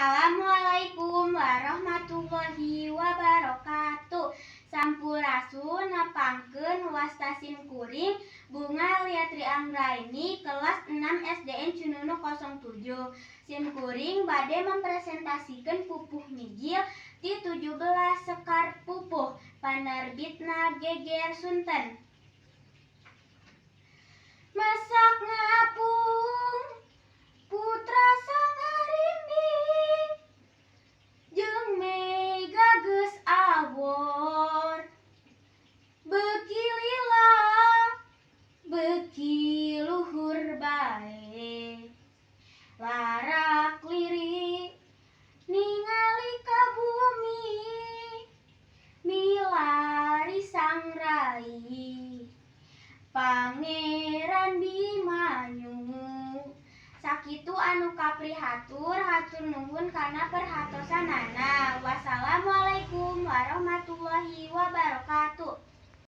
Assalamualaikum warahmatullahi wabarakatuh. Sampurasun, nepangkeun, wasta sim kuring Bunga Liatri Anggraini, kelas 6 SDN Cinunuk 07. Sim kuring bade mempresentasikan Pupuh Mijil ti 17 Sekar Pupuh, panerbitna Geger Sunten. Mesak ngapung putra Sang Arimbing jeung mega geus awor, beuki lila beuki luhur bae, larak lirik ningali ka bumi, milari sang rai Pangeran Bimanyu. Sakitu anu kapihatur, hatur nuhun kana perhatosanana. Wassalam.